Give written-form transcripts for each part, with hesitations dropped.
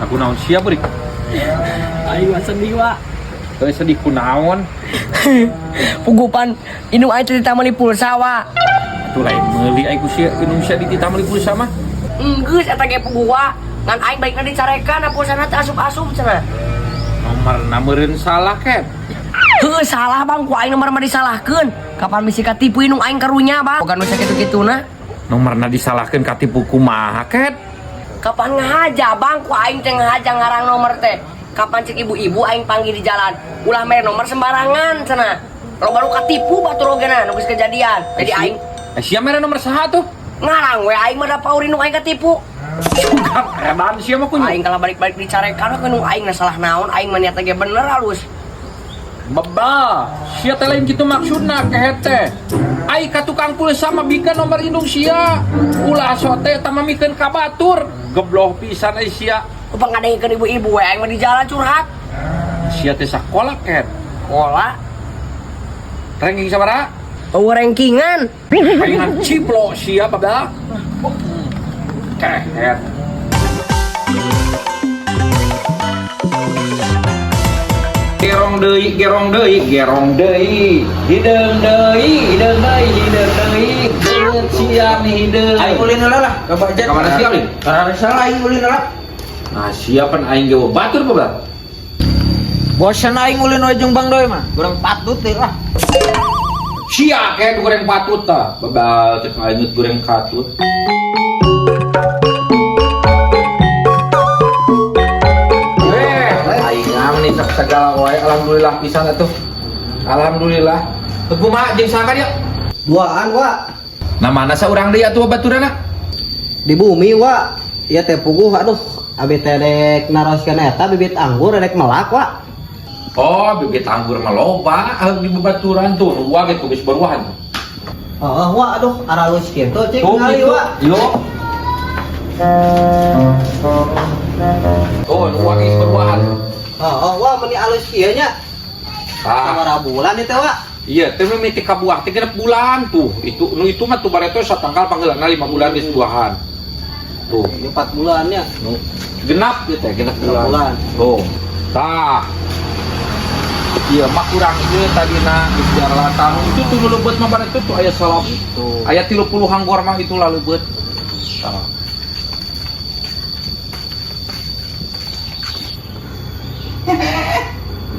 Aku naon sia beurik. Aing mah sedih, Wak. Teu sedih ku naon? Pugupan indung aing teh ditamani pulsa, Wak. Atuh lain meuli aing ku sia indung sia dititah meuli pulsa mah. Enggeus eta ge puguh, Wak. Ngan aing balikna dicarekan, pulsana teh asup-asup cenah. Nomorna meureun salah ket. Heuh, salah Bang, ku aing nomor mah disalahkeun. Kapan bisi katipu indung aing karunya, Bang. Boga nu sakitu-kituna. Nomorna disalahkeun katipu kumaha ket? Kapan ngahaja, Bang, ku aing teh ngahaja ngarang nomor teh. Kapan cek ibu-ibu aing panggil di jalan. Ulah mere nomor sembarangan cenah. Loba nu katipu batur ogena nu geus kejadian. Jadi aing Sia mere nomor saha tuh? Ngarang we aing mah da paur indung aing katipu. Sugan edan sia mah kunyuk. Aing kalah balik-balik dicarekan we indung aing na salah naon, aing mah niatna ge bener halus. Bebal, sia teh lain kitu maksudna kehet teh. Ai ka tukang pulsa mah bikeun nomor indung sia. Ulah sote eta mah mikeun ka batur. Gebloh pisan ai sia. Upang ngadengkeun ibu-ibu we aing mah di jalan curhat. Sia teh sakola kehet. Kola. Ranking sabaraha? Oh, rankingan. Palingan ciplo sia babal. Kehet. Gerong deui, gerong deui, gerong deui. Hideung deui, hideung deui, hideung deui. Geut sia nih hideung. Aing ulin heula lah, ka Bajaj. Ka mana sia, Ulin? Karena salah aing ulin heula. Nah, siapa aing ge batur babal? Bosan aing ulin we jeung Bang Doi mah. Kurang patut teh lah. Sia kayak goreng patut tah. Babal cek aing goreng katut. Aing mah nih segala wae alhamdulillah pisan atuh. Alhamdulillah. Kumaha jeung saha dia? Duaan, Wak. Nah mana saurang deui atuh baturana? Di bumi, Wak. Ieu teh puguh, aduh, abi teh rek naroskeun eta bibit anggur rek melak, Wak. Oh, bibit anggur mah loba di babaturan tuh, nu ge tuh geus baruahan. Oh, Wak, aduh, aralus kitu cik Tuh, ngali, gitu. Wak. Yo. Tuh, nu geus baruahan. Oh, Wak, meni alus kieu nya. Tah. Sabaraha bulan ieu teh, Wak? Iya, teh mimiti ka buah teh genep bulan tuh. Itu nu itu mah tuh bareto satangkal panggeulana 5 bulan geus buahan. Tuh, Ini 4 bulan nya. nu genap ieu teh, genep Genep bulan. bulan. Tuh. Tah. Iya, mah kurang ieu tadina geus jarlatan. Itu tuh nu leubeut mah bareto tuh aya salap. Tuh. Aya 30 hanggor mah itu lah leubeut. Tah.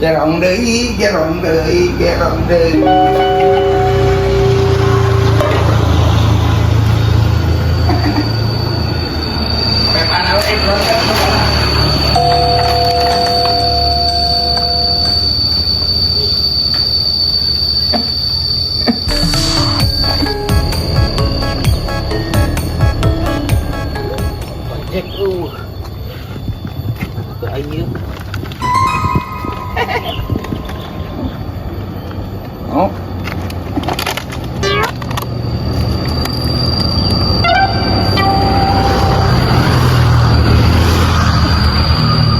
Gerong deui, gerong deui, gerong deui. Ojek Mana tuh aing ieu? Oh.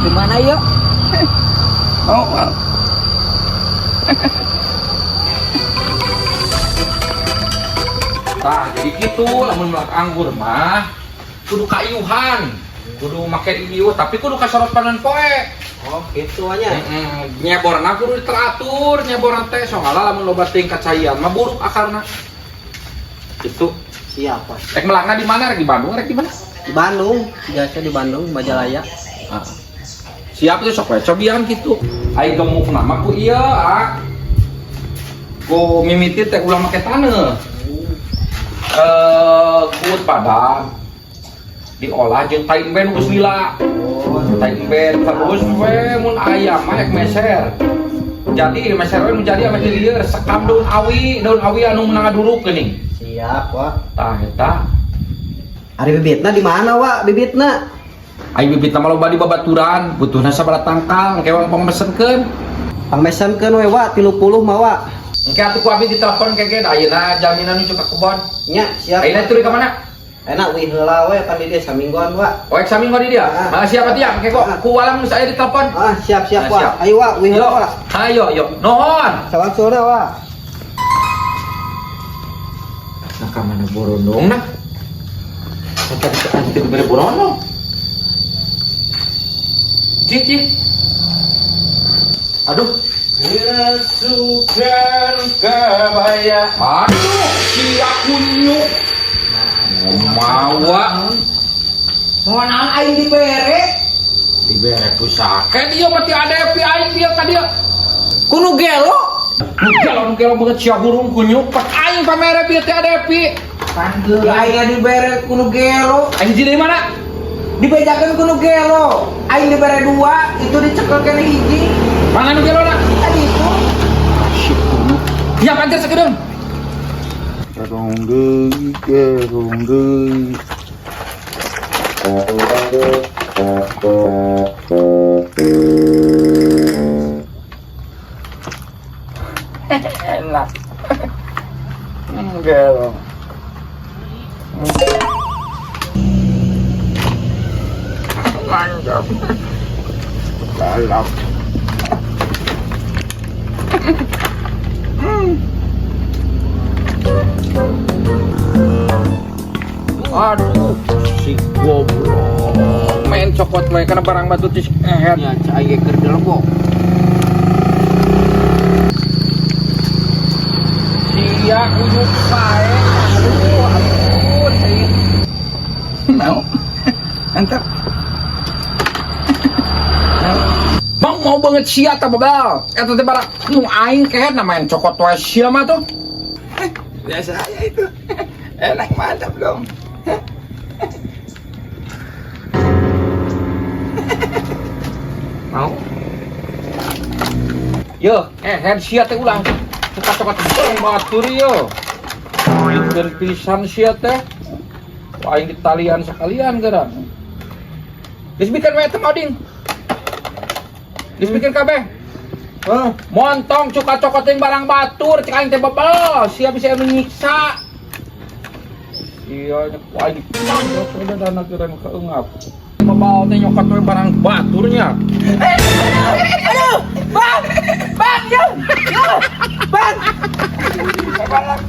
Di mana ieu? Oh. Tah, jadi gitu lamun melak anggur mah kudu kayuhan, kudu make ieu tapi kudu kasorot panen poe. Oh, kitu nya. Heeh, nyeborna kudu teratur, nyeborna teh soalna lamun loba teuing kacaian mah buruk akarna. Gitu. Siap, Wak. Rek melakna di mana? Rek di Bandung, rek di mana? Di Bandung, biasa di Bandung, Majalaya. Ah. Siap tuh sok we cobian gitu. Ai gemukna mah ku ieu ah. Ku mimiti teh ulah make taneuh. Kuut padan diolah jeung tai emben geus lila. Tai emben terus we mun ayam mah ek meser. Jadi meser we nu jadi ame teu lieur sekam daun awi anu meunang ngaduruk geuning. Siap, Wak. Tah eta. Ari bibitna di mana, Wak? Bibitna? Ai bibitna mah loba di babaturan, butuhna sabaraha tangkal, engke mah pangmesenkeun. Pangmesenkeun we, Wak, 30 mah, Wak. Engke atuh ku abi ditelepon ke ge da ayeuna jaminan nu ka kebon. Nya, siap. Ayeuna tuluy ka mana? Enak wih heula we pan di desa samingguan, Wak. Oh, ek samingguan di dia. Ah. Ah, siap atuh ya, engke kok ku alam geus aya ditelepon. Ah, siap siap, Ah, Wak. siap. Ayo, Wak, wih heula, Yo. Wak. Ayo, yo. Nuhun. Sawangsulna, Wak. Nah, ka mana borondong nah? Tadi dibere burono. Cik, cik. Aduh. Kerasukan kebaya. Aduh, sia kunyuk. Mawa. Mau naon aing dibere? Dibere ku saket ieu mah ti Adepi aing dia ka dia. Kudu gelo. Nu gelo, nu gelo banget sia hurung kunyuk. Pas aing pamere bieu ti Adepi. Panggil aing dibere kudu gelo. Aing hiji deui mana? Dibejakeun kudu gelo. Aing dibere dua, itu dicekel kene hiji. Mana nu gelona? Tadi itu. Si kunyuk. Ya pantir sakedeung. Gerong deui, gerong deui. Enak. Gelo. Mantap. Galak. Aduh, si goblok. Main cokot we kana barang batu tis eher. Ya, cai aing keur dilebok. Sia kunyuk pae. Aduh, ampun. Mau. Mantap. Mau mau banget sia tah bebal. Eta teh barang nu aing kehed na main cokot wae sia mah tuh. Biasa aja itu. Enak, mantap dong. Mau. Yo, ehed sia teh ulah. Cokot-cokot barang batur yo. Bikin pisan sia teh. Wah, aing ditalian sekalian geura. Geus bikin we teh Oding. Geus bikin kabeh. Oh, Montong cuka cokot yang barang batur, cek aing teh bebel, sia bisa menyiksa. Iya, wah ini sudah dana keren keungap. Bebel teh nyokot we barang baturnya. Aduh, Bang. Bang, yo. Yo. Bang. Bang.